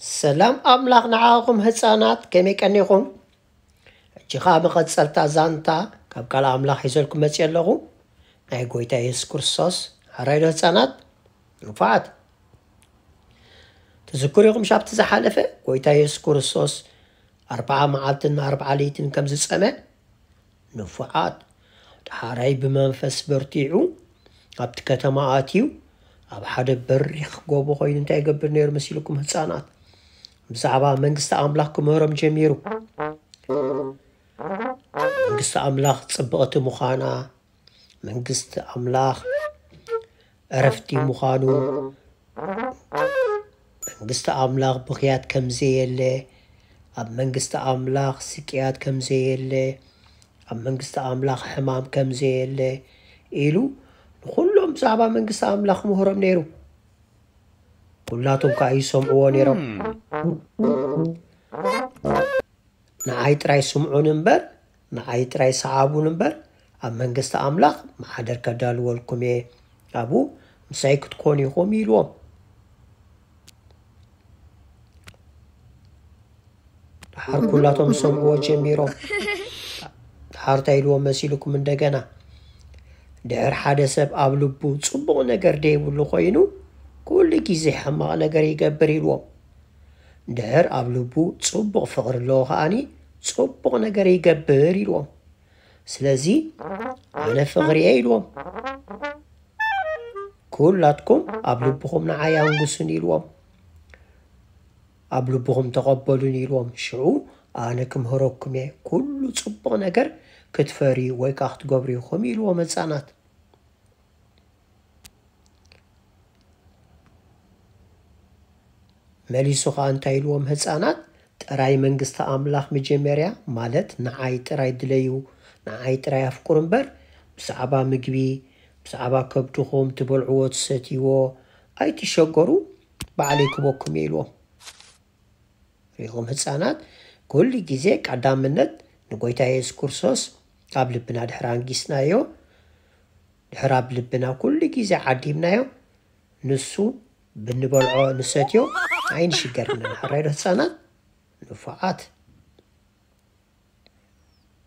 ሰላም ኣምላኽ ንዓኹም ህፃናት፣ ከመይ ቀኒኹም? ሕጂ ኸዓ መቐጸልታ ዛንታ ካብ ቃል ኣምላኽ ሒዘልኩም መፅእ ኣለኹ። ናይ ጎይታ የሱስ ክርስቶስ ሓራይ ዶ ህፃናት? ንፉዓት። ትዝክሩ ኢኹም ሻብቲ ዝሓለፈ ጎይታ የሱስ ክርስቶስ ኣርብዓ መዓልትን ኣርብዓ ለይትን ከም ዝጸመ? ንፉዓት። ደሓራይ ብመንፈስ በርቲዑ ኣብቲ ከተማ ኣትዩ ኣብ ሓደ በሪኽ ጎቦ ኮይኑ እንታይ ይገብር ነይሩ መሲልኩም ህፃናት? ብዛዕባ መንግስቲ ኣምላኽ ክምህሮም ጀሚሩ። መንግስቲ ኣምላኽ ጽብቕቲ ምዃና፣ መንግስቲ ኣምላኽ ዕረፍቲ ምዃኑ፣ መንግስቲ ኣምላኽ ብኽያት ከም ዘየለ፣ ኣብ መንግስቲ ኣምላኽ ስቅያት ከም ዘየለ፣ ኣብ መንግስቲ ኣምላኽ ሕማም ከም ዘየለ ኢሉ ንኹሎም ብዛዕባ መንግስቲ ኣምላኽ ምህሮም ነይሩ። ኩላቶም ከኣ ይሰምዕዎ ነይሮም። ንዓይ ጥራይ ስምዑን እምበር፣ ንዓይ ጥራይ ሰዓቡን እምበር፣ ኣብ መንግስቲ ኣምላኽ መሓደር ከዳልወልኩም እየ፣ ኣብኡ ምሳይ ክትኮኑ ኢኹም ኢልዎም። ደሓር ኩላቶም ዝሰምዕዎ ጀሚሮም። ደሓር እንታይ ኢልዎም መሲልኩም እንደገና? ድሕር ሓደ ሰብ ኣብ ልቡ ጽቡቕ ነገር ደይብሉ ኮይኑ፣ ኩሉ ግዜ ሕማቕ ነገር ይገብር ኢልዎም። ድሕር ኣብ ልቡ ጽቡቕ ፍቕሪ ኣለዎ ከኣኒ ጽቡቕ ነገር ይገብር ኢልዎም። ስለዚ ኣነ ፍቕሪ እየ ኢልዎም። ኩላትኩም ኣብ ልብኹም ንዓይ ኣንጉሱን ኢልዎም። ኣብ ልብኹም ተቐበሉን ኢልዎም። ሽዑ ኣነ ክምህረኩም እየ። ኩሉ ጽቡቕ ነገር ክትፈርዩ ወይ ከኣ ክትገብሩ ኢኹም ኢልዎም ህፃናት። መሊሱ ኸኣ እንታይ ኢልዎም ህፃናት? ጥራይ መንግስቲ ኣምላኽ መጀመርያ ማለት ንዓይ ጥራይ ድለዩ፣ ንዓይ ጥራይ ኣፍቅሩ እምበር ብዛዕባ ምግቢ፣ ብዛዕባ ከብድኹም ትበልዕዎ ትሰትይዎ ኣይትሸገሩ፣ ባዕለይ ክበኩም እየ ኢልዎም። ሪኹም ህፃናት፣ ኩሉ ግዜ ቀዳምነት ንጎይታ የሱስ ክርስቶስ ኣብ ልብና ድሕሪ ኣንጊስናዮ፣ ድሕሪ ኣብ ልብና ኩሉ ግዜ ዓዲምናዮ፣ ንሱ ብንበልዖ ንሰትዮ ኣይንሽገርን ኢና። ሓራይ ዶ ህፃናት? ንፉዓት።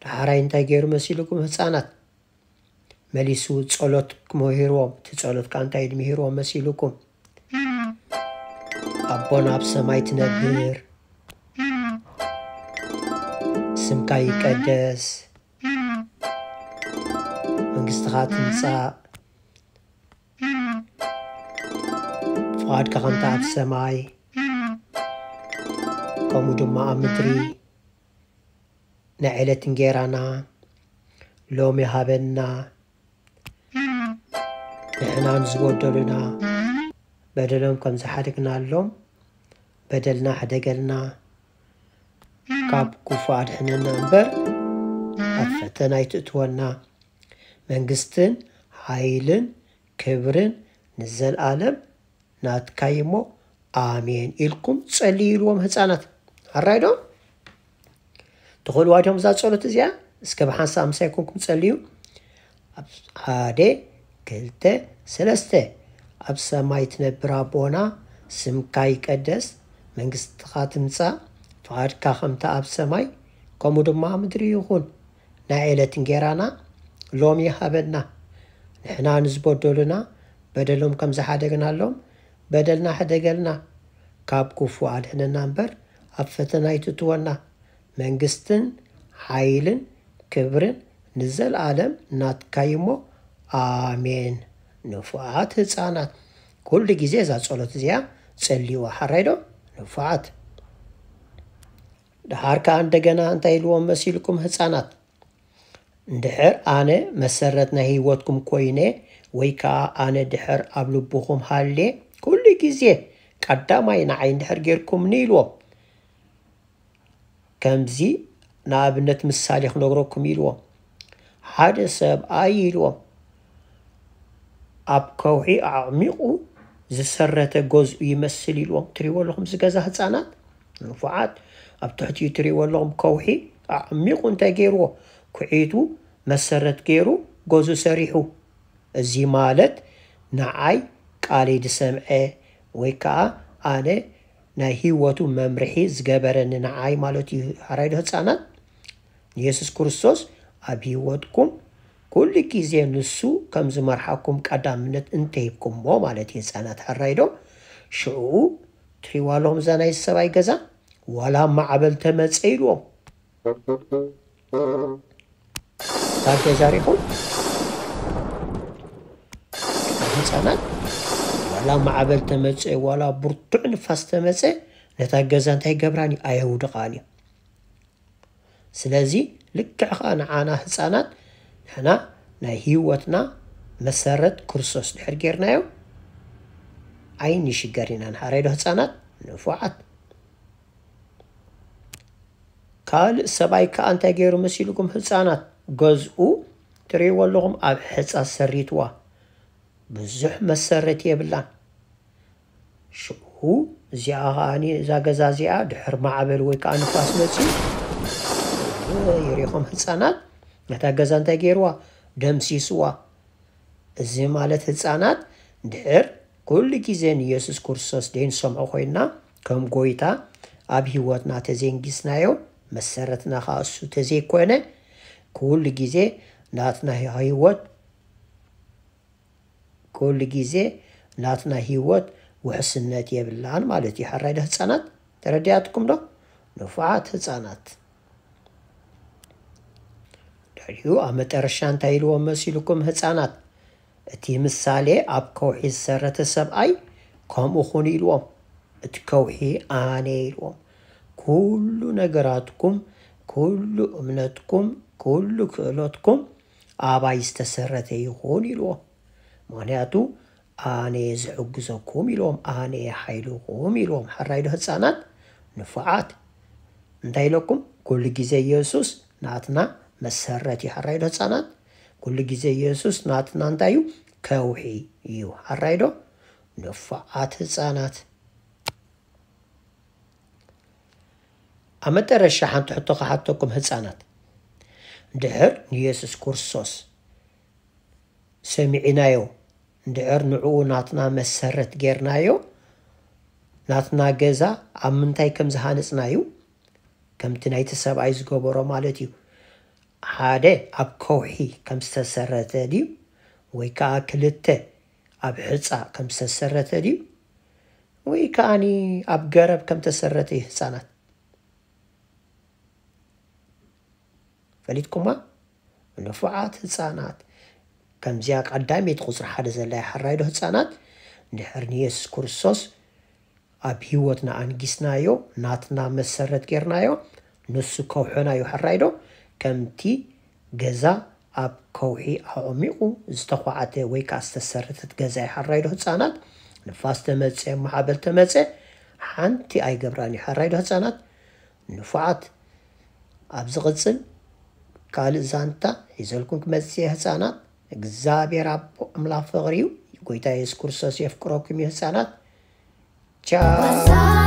ደሓራይ እንታይ ገይሩ መሲልኩም ህፃናት? መሊሱ ጸሎት ምሂርዎም። እቲ ጸሎት ከኣ እንታይ ድምሂርዎም መሲልኩም? ኣቦና ኣብ ሰማይ ትነብር፣ ስምካ ይቀደስ፣ መንግስትኻ ትምጻእ፣ ፍቓድካ ከምታ ኣብ ሰማይ ከምኡ ድማ ኣብ ምድሪ። ናይ ዕለት እንጌራና ሎሚ ሃበና። ንሕና ንዝበደሉና በደሎም ከም ዝሓደግናሎም በደልና ሕደገልና፣ ካብ ክፉእ ኣድሕነና እምበር ኣብ ፈተና ኣይትእትወና። መንግስትን ሓይልን ክብርን ንዘለኣለም ናትካ እዩ እሞ ኣሜን ኢልኩም ጸልዩ ኢልዎም ህፃናት። ኣራይ ዶ? ትኽእልዋ ዲኹም እዛ ጸሎት እዚኣ? እስከ ብሓንሳብ ምሳይ ኮንኩም ጸልዩ። ኣብ ሓደ፣ ክልተ፣ ሰለስተ። ኣብ ሰማይ ትነብር ኣቦና፣ ስምካ ይቀደስ፣ መንግስትኻ ትምጻእ፣ ፍቓድካ ከምታ ኣብ ሰማይ ከምኡ ድማ ኣብ ምድሪ ይኹን። ናይ ዕለት እንጌራና ሎሚ ሃበና። ንሕና ንዝበደሉና በደሎም ከም ዝሓደግናሎም በደልና ሕደገልና። ካብ ክፉእ ኣድሕነና እምበር ኣብ ፈተና ኣይትእትወና። መንግስትን ሓይልን ክብርን ንዘለኣለም ናትካ እዩ እሞ ኣሜን። ንፉዓት ህፃናት ኩሉ ግዜ እዛ ጸሎት እዚኣ ጸልይዋ። ሓራይ ዶ? ንፉዓት። ደሓር ከኣ እንደገና እንታይ ኢልዎም መሲልኩም ህፃናት? እንድሕር ኣነ መሰረት ናይ ህይወትኩም ኮይነ ወይ ከኣ ኣነ ድሕር ኣብ ልብኹም ሃልየ ኩሉ ግዜ ቀዳማይ ንዓይ እንድሕር ጌርኩምኒ ኢልዎም። ከምዚ ንኣብነት ምሳሌ ክነግረኩም ኢልዎም። ሓደ ሰብኣይ ኢልዎም ኣብ ከውሒ ኣዕሚቑ ዝሰረተ ገዝኡ ይመስል ኢልዎም። ትሪእዎ ኣለኹም እዚ ገዛ ህፃናት ንፉዓት ኣብ ትሕቲኡ ትሪእዎ ኣለኹም ከውሒ ኣዕሚቑ እንታይ ገይርዎ ኩዒቱ መሰረት ገይሩ ገዝኡ ሰሪሑ። እዚ ማለት ንዓይ ቃለይ ዝሰምዐ ወይ ከዓ ኣነ ናይ ህይወቱ መምርሒ ዝገበረኒ ንዓይ ማለት እዩ። ሕራይ ዶ ህፃናት? ንየሱስ ክርስቶስ ኣብ ህይወትኩም ኩሉ ግዜ ንሱ ከም ዝመርሓኩም ቀዳምነት እንተሂብኩምዎ ማለት እዩ ህፃናት። ሕራይ ዶ? ሽዑ ትሪዋ ኣለኹም እዛ ናይ ሰብኣይ ገዛ ዋላ ማዕበል ተመፀ ኢልዎም። እታ ገዛ ሪኹም ህፃናት ዋላ ማዕበል ተመፀ ዋላ ብርቱዕ ንፋስ ተመፀ ነታ ገዛ እንታይ ገብራን እዩ ኣየውድቓን እዩ። ስለዚ ልክዕ ከዓ ንዓና ህፃናት ንሕና ናይ ህይወትና መሰረት ክርስቶስ ድሕር ጌርናዮ ኣይንሽገር ኢና። ንሓረይ ዶ ህፃናት ንፉዓት። ካልእ ሰብኣይ ከዓ እንታይ ገይሩ መሲልኩም ህፃናት? ገዝኡ ትርእይዎ ኣለኹም ኣብ ሕፃ ሰሪትዋ ብዙሕ መሰረት የብላን። ሽዑ እዚኣ ከዓኒ እዛ ገዛ እዚኣ ድሕር ማዕበል ወይ ከዓ ንፋስ መፅዩ ይሪኹም ህፃናት ነታ ገዛ እንታይ ገይርዋ? ደምሲስዋ። እዚ ማለት ህፃናት ድሕር ኩሉ ግዜ ንየሱስ ክርስቶስ ደይንሰምዖ ኮይንና ከም ጎይታ ኣብ ህይወትና ተዘንጊስናዮ መሰረትና ከዓ እሱ ተዘይኮነ ኩሉ ግዜ ናትና ህይወት ኩሉ ግዜ ናትና ህይወት ውሕስነት የብላን ማለት እዩ። ሕራይ ዶ ህፃናት? ተረዲኣትኩም ዶ? ንፉዓት ህፃናት። ድሕሪኡ ኣብ መጠረሻ እንታይ ኢልዎም መሲልኩም ህፃናት? እቲ ምሳሌ ኣብ ከውሒ ዝሰረተ ሰብኣይ ከምኡ ኹን ኢልዎም። እቲ ከውሒ ኣነ ኢልዎም። ኩሉ ነገራትኩም፣ ኩሉ እምነትኩም፣ ኩሉ ክእለትኩም ኣባይ ዝተሰረተ ይኹን ኢልዎም። ምኽንያቱ ኣነ ዝሕግዘኩም ኢልዎም፣ ኣነ ሓይልኹም ኢልዎም። ሕራይ ዶ ህፃናት ንፉዓት? እንታይ ኢለኩም? ኩሉ ግዜ ኢየሱስ ናትና መሰረት እዩ። ሕራይ ዶ ህፃናት? ኩሉ ግዜ ኢየሱስ ናትና እንታይ እዩ? ከውሒ እዩ። ሕራይ ዶ? ንፉዓት ህፃናት። ኣብ መጠረሻ ሓንቲ ሕቶ ክሓተኩም ህፃናት። ድሕር ንየሱስ ክርስቶስ ሰሚዕናዮ፣ እንድሕር ንዕኡ ናትና መሰረት ጌርናዮ፣ ናትና ገዛ ኣብ ምንታይ ከም ዝሃነጽናዩ፣ ከምቲ ናይቲ ሰብኣይ ዝገበሮ ማለት እዩ። ሓደ ኣብ ከውሒ ከም ዝተሰረተ ድዩ? ወይ ከኣ ክልተ ኣብ ሕጻ ከም ዝተሰረተ ድዩ? ወይ ከኣኒ ኣብ ገረብ ከም ተሰረተ እዩ ህጻናት? ፈሊጥኩማ? ንፉዓት ህጻናት። ከምዚኣ ቀዳመይቲ ቁጽሪ ሓደ ዘላ እያ። ሕራይ ዶ ህጻናት? እንድሕር ንየሱስ ክርስቶስ ኣብ ህይወትና ኣንጊስናዮ፣ ናትና መሰረት ጌርናዮ፣ ንሱ ከውሕና እዩ። ሕራይ ዶ? ከምቲ ገዛ ኣብ ከውሒ ኣዕሚቑ ዝተዃዕተ ወይ ከኣ ዝተሰረተት ገዛ እዩ። ሕራይ ዶ ህጻናት? ንፋስ ተመጸ፣ ማዕበል ተመጸ፣ ሓንቲ ኣይገብራን እዩ። ሕራይ ዶ ህጻናት? ንፉዓት። ኣብ ዝቕጽል ካልእ ዛንታ ሒዘልኩም ክመጽእ እየ ህጻናት። እግዚኣብሔር ኣቦ ኣምላኽ ፍቕሪ እዩ። ጎይታ የሱስ ክርስቶስ የፍቅረኩም እዩ ህጻናት። ቻው።